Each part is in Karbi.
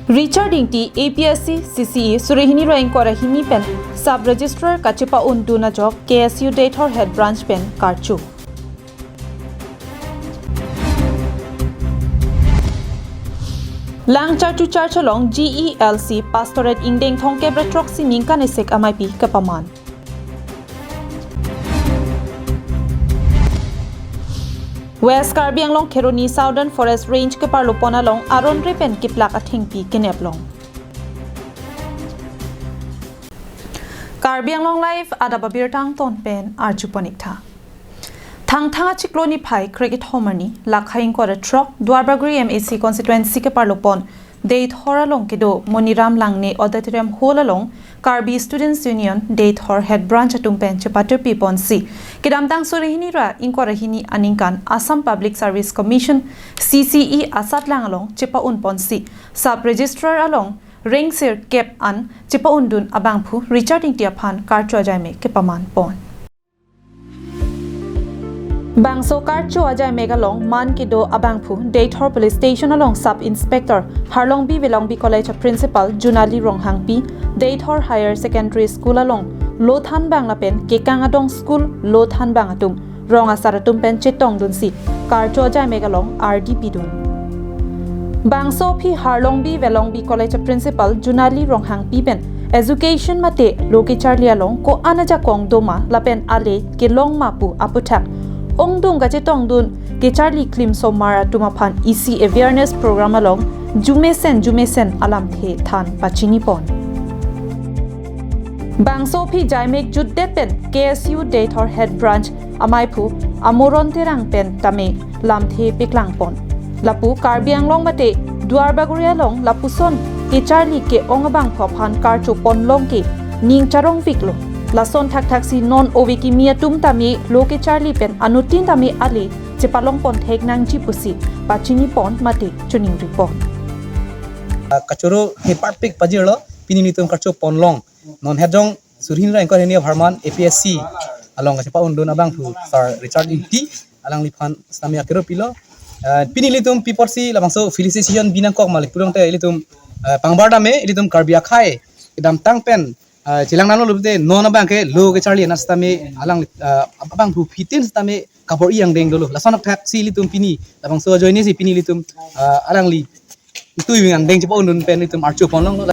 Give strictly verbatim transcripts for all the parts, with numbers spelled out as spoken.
Richard Ingti, A P S C C C E, suri hini ra ingkoi ra hini pen Sub Registrar kachepa-un dun ajok K S U Deithor Head Branch pen karcho. Langcharchu Church along G E L C Pastorate ingdeng thomkep ra throksi ningkan esek ameipi kapaman. West Karbi Anglong Kheroni Southern Forest Range keparlopon along aron re pen kiplak athengpi kenep long. Karbi Anglong Live adap abirta angton pen arjupon ik tha. Thangthang achiklo niphai kre-kethom arni, lakhai ingkoi ra throk, Duarbagori M A C constituency keparlopon Deithor along kedo Moniram Langne Auditorium Hall along Karbi Students Union Deithor Head Branch atum pen chepatirpi ponsi, kedamtang suri hini ra ingkoi ra hini aningkan Assam Public Service Commission, C C E, asatlang along chepa-un ponsi, Sub Registrar along reng sirkep an chepa-un dun abangphu Richard Ingti aphan karcho ajaime kepaman pon. Bangso karcho ajaimek along man kedo abangphu Deithor Police Station along Sub Inspector, Harlongbi Velongbi College a Principal Junali Ronghangpi, Deithor Higher Secondary School along lo thanbang lapen kekang adong school lo thanbang atum, rong asar atum pen chetong dunsi karcho ajaimek along ardi pidun. Bangso aphi Harlongbi Velongbi College a Principal Junali Ronghangpi pen education mate lo kecharli along ko-an ajakong doma lapen ale kelong ma pu aputhak ongdung kachetong dun kecharli klimsomar atum aphan isi awareness program along jumesen jumesen alamthe than pachini pon. Bangso aphi jaimek jutdet pen K S U Deithor Head Branch ameiphu Amoron Terang pen tame lamthe paklang pon. Lapu Karbi Anglong mate Duarbagori along lapuson kecharli ke-ong abangphu aphan karcho pon long ke ning charongvik lo. Lason thakthaksi non ove kimi atum tame lo kecharli pen anuttin tame ale chepalong pon thek nangji pusi pachini pon mate choningri pon. Ah, kachoro heparpik pajirlo, pini nelitum karcho pon long. Non hejong suri hini ra ingkoi ra hini apharman A P S C along kachepa-un dun abangphu Sir Richard Ingti, alangliphan sitame akero pilo. Ah, pini nelitum pi apotsi labangso felicitation binangkok ma le pudong te nelitum, ah, pangbar tame nelitum Karbi akhei kedamtang pen, ah, chelang nanglo pute non abang ke lo kecharli na sitame alang, ah, abangphu aphi tin sitame kabor-i angdeng dolo. Lason thakthaksi nelitum pini labangso ajoinesi pini nelitum, ah, alangli tui wing angdeng chepa-un dun pen nelitum archo pon long.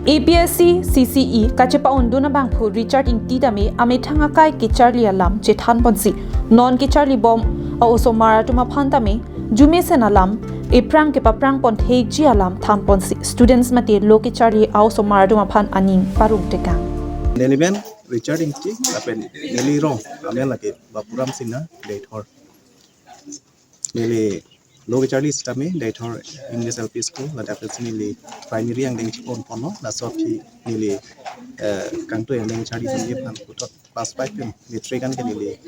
A P S C C C E kachepa-un dun abangphu Richard Ingti tame amethang akai kecharli alam chethan ponsi, non kecharli bom a-osomar atum aphan tame jumesen alam, ephrang kepaphrang pon thekji alam than ponsi, students mate lo kecharli a-osomar atum aphan aning parong tekang. Neli men Richard Ingti, lapen neli rong amen lake Bapuram Singnar, Deithor. Neli lo kecharli sitame Deithor English L P School, ladak pensi neli primary angdeng chepa-un ponlo, laso aphi neli, eh, kangtui angdeng charli sitame aphan puthot class five pen matric an ke neli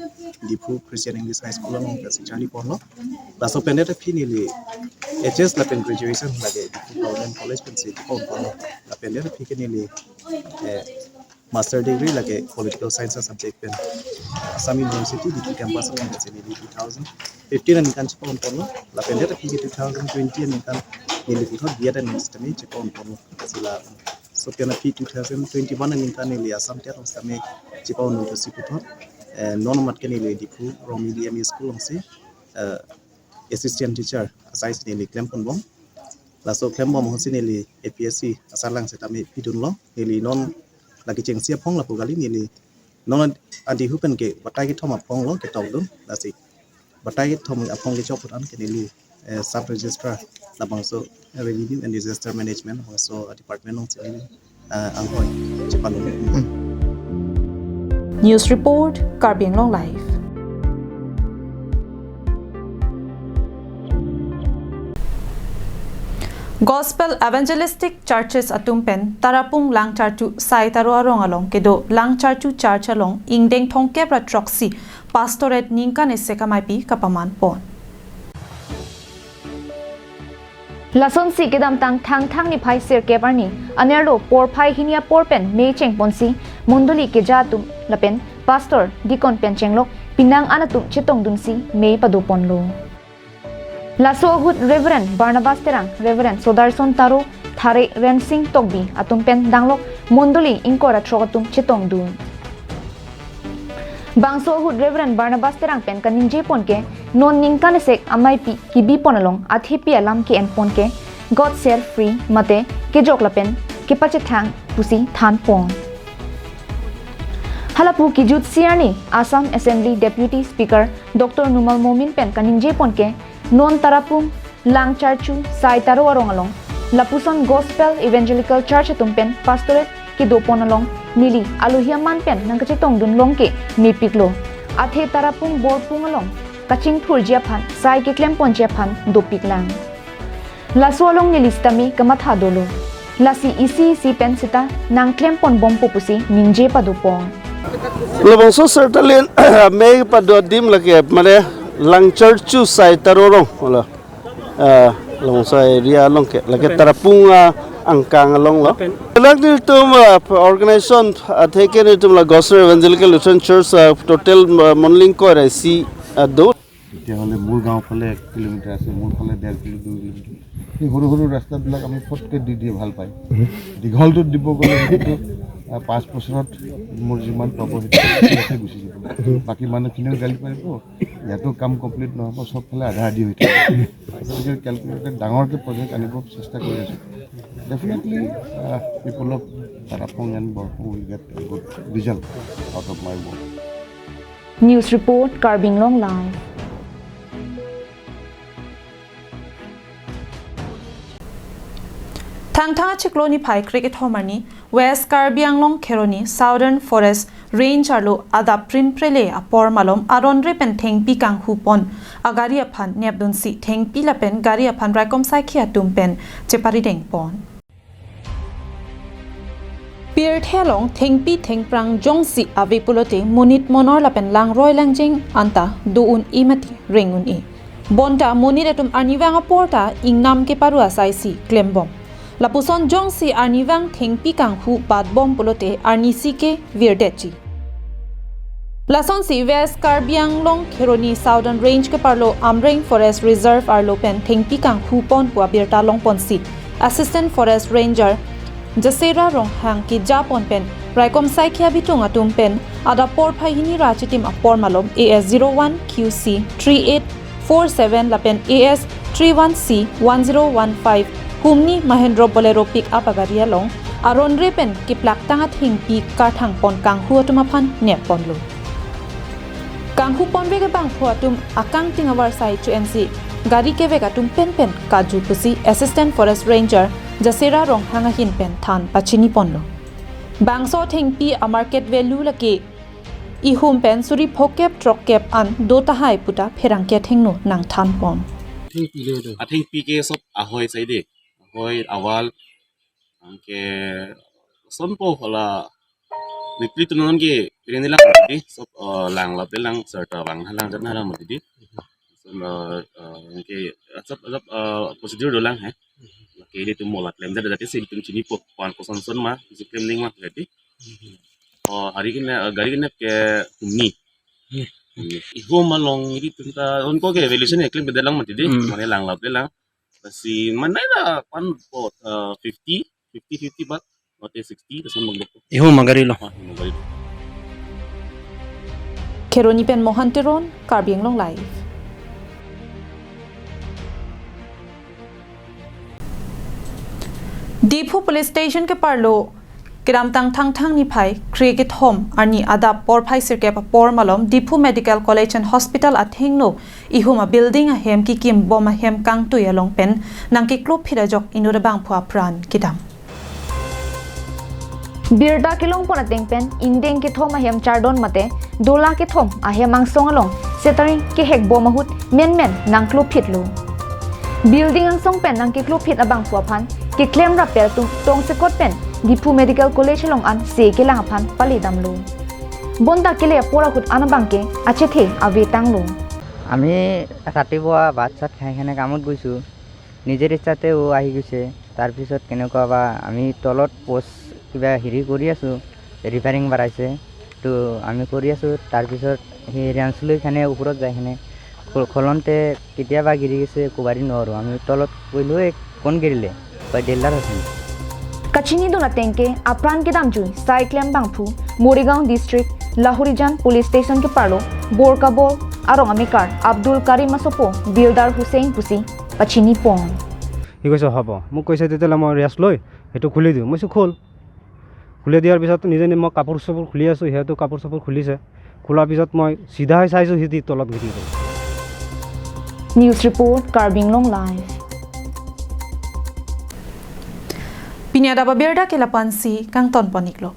Diphu Christian English High School along pensi charli ponlo. Laso pendet aphi neli H S lapen graduation lake Diphu Government College pensi chepa-un ponlo. Lapendet aphi ke neli, eh, Master degree lake Political Science subject pen Assam University Diphu campus along pensi neli two thousand fifteen aningkan chepa-un ponlo. Lapendet aphi ke two thousand twenty aningkan neli puthot B Ed aningkan sitame chepa-un ponlo. Sila so pen aphi two thousand twenty-one aningkan neli Assam TET along sitame chepa-un dunsi puthot, eh, non amat ke neli Diphu Rongmili M E School alongsi, eh, assistant teacher asai si neli klem ponbom. Laso klembom ahutsi neli A P S C asatlang sitame pidun long. Neli non lake chengsi aphong lapu kali, neli non adihu pen ke batai kethom aphong lo ketok dun. Lasi batai kethom aphong kechok ahut an ke neli, eh, Sub Registrar labangso Revenue and Disaster Management labangso department alongsi neli, eh, anghoi chepalong. News report, Karbi Anglong Live. Gospel Evangelistic Churches atum pen Tarapung Langcharchu Sai Taro arong along kedo Langcharchu Church along ingdeng thomkep ra throksi Pastorate ningkan esek ameipi kapaman pon. Lasonsi kedamtang Thangthang niphai sirkep arni anerlo porphai hini apor pen mei chengponsi mondoli keja atum lapen pastor, deacon pen chenglok penang an atum chetongdunsi mei padoponlo. Laso ahut Reverend Barnabas Terang, Reverend Sodarson Taro, Thare Rensing Tokbi atum pen danglok mondoli ingkoi ra throk atum chetongdun. Bangso ahut Reverend Barnabas Terang pen kaningje pon ke non ningkan isi ameipi kebi pon along athepi alam ke-en pon ke God set free mate kejok lapen kepachethang pusi than pon. Halapu kejut si arni Assam Assembly Deputy Speaker Doctor Numal Momin pen kaningje pon ke non Tarapung Langcharchu Sai Taro arong along lapuson Gospel Evangelical Church atum pen pastorate kedo pon along neli alohi aman pen nangkachetongdun long ke mepiklo. Athe Tarapung Borpung along kachingthurji aphan sai keklem ponji aphan dopiklang. Laso along neli sitame kamatha dolo. Lasi isi isi pen sita nangklem pon bompo pusi ningje pado pon. Labangso sertalin amei pado adim lake mane Langcharchu Sai Taro arong. Wala. Ah, labangso area along ke lake Tarapung, ah, angkang along lo. Lake nelitum, ah, organization, ah, athe ke nelitum la Gospel Evangelical Lutheran Church, ah, total, ah, mondoli ingkoi ra isi, ah, do. তেতিয়াহ'লে মোৰ গাঁও ফালে এক কিলোমিটাৰ আছে, মোৰ ফালে ডেৰ কিলো, দুই কিলোমিটাৰ। সেই সৰু সৰু ৰাস্তাবিলাক আমি ফটকে দি দিয়ে ভাল পায়। দীঘলটোত দিব গ'লে সেইটো, আহ, পাঁচ বছৰত মোৰ যিমান পাব সেইটো ইয়াতে গুচি যাব। বাকী মানুহখিনিও গালি পাৰিব, ইয়াতো কাম কমপ্লিট নহ'ব, চব ফালে আধা আধি হৈ থাকিব। গতিকে কেলকুলেটেড ডাঙৰকে প্ৰজেক্ট আনিব চেষ্টা কৰি আছোঁ। Definitely, uh, people of Tarapung and Borpung will get a good result out of my work. News report, Karbi Anglong Live. Thangthang achiklo niphai kre-kethom arni West Karbi Anglong Kheroni Southern Forest Range arlo adap prinprele apor malom aron re pen thengpi kanghu pon agari aphan nepdunsi thengpi lapen gari aphan raikom saikhi atum pen cheparideng pon. Pirthe along thengpi thengphrang jongsi ave pulote monit monor lapen langroi langjeng anta do un-e mati reng un-e. Bonta monit atum arnivang apor ta ingnam keparu asai si klembom. Lapuson jongsi arnivang thengpi kanghu batbom pulote arnisi ke virdetji. Lasonsi West Karbi Anglong Kheroni Southern Range keparlo Amreng Forest Reserve arlo pen thengpi kanghu pon pu abirta longponsi Assistant Forest Ranger Jasera Ronghang keja pon pen raikom saikhi abitung atum pen adap porphai hini ra chitim apor malom A S zero one Q C three eight four seven lapen A S three one C one zero one five humni Mahindra Bolero pickup agari along aron re pen kiplaktang athengpi karthang pon kanghu atum aphan nep ponlo. Kanghu ponvek abangphu atum akangting avarsai chu-ensi gari kevek atum penpen kaju pusi Assistant Forest Ranger Jasera Ronghang ahin pen than pachini ponlo. Bangso thengpi a-market value lake ihum pen suri phokep throkkep an do tahai puta pherangke athengno nangthan pon. Athengpi ke sob ahoi saide, ahoi awal, anke sonpo hala nitli tunon ke ini lang di sob, eh, lang lap lang serta bang halang jan halang mati di. Son, eh, eh, anke sob sob, eh, procedure dolang he. Lake ilitum mola klem jada jati si ilitum chinipo ko-an koson son ma, isi klem ning ma jadi. Oh, hari kene, eh, gari kene ke humni. Ihum along ilitum ta onko ke valuation ya klem beda lang mati di. Hmm. Mane lang lap lang. Lasi manai la pan po, eh, fifty, fifty, fifty baht, mate sixty, lason bang dok. Ihum agari lo. Ah, ihum agari lo. Kheroni pen Mohan Teron, Karbi Anglong Live. Diphu Police Station keparlo kedamtang Thangthang niphai kre-kethom arni adap porphai sirkep apor malom Diphu Medical College and Hospital athengno ihum a-building ahem kikim bom ahem kangtui along pen nangkeklophit ajok inut abangphu apran kedam. Birta kelong pon ateng pen ingdeng kethom ahem chardon mate dola kethom ahem angsong along shuttering kehek bom ahut menmen nangklophitlo. Building angsong pen nangkeklophit abangphu aphan keklem rappel atum tongsekot pen Diphu Medical College along an se kelang aphan pale damlo. Bonta kele apor ahut an abang ke achethe ave tanglo. আমি ৰাতিপুৱা ভাত চাত খাই কেনে কামত গৈছোঁ। নিজৰ ইচ্ছাতে ও আহি গৈছে। তাৰপিছত কেনেকুৱা বা আমি তলত পোষ্ট কিবা হেৰি কৰি আছোঁ, ৰিপেয়াৰিং বাঢ়াইছে। তো আমি কৰি আছোঁ। তাৰপিছত সেই ৰেঞ্চ লৈ কেনে ওপৰত যাই কেনে খ-, খলনতে কেতিয়াবা গিৰি গৈছে, ক'বাৰি নোৱাৰোঁ। আমি তলত কৈলোঁ, "এই কোন গিৰিলে?" Pai dealer atum. Kachinidun ateng ke apran kedamjui Saiklem Bangphu, Morigaon District, Lahorijan Police Station keparlo Borkabor arong amekar Abdul Karim asopo Bildar Hussain pusi pachini pon. সি কৈছে, "হ'ব।" মোক কৈছে, "তেতিয়াহ'লে মই ৰেষ্ট লৈ সেইটো খুলি দিওঁ।" মই কৈছোঁ, "খোল।" খুলি দিয়াৰ পিছত নিজে নিজে মই কাপোৰ চাপোৰ খুলি আছোঁ, সিহঁতেও কাপোৰ চাপোৰ খুলিছে। খোলাৰ পিছত মই চিধা হৈ চাইছোঁ, সিহঁতি তলত গিৰি গ'ল। News report, Karbi Anglong Live. Pini adap abirta ke lapu-ansi kangton pon-iklo.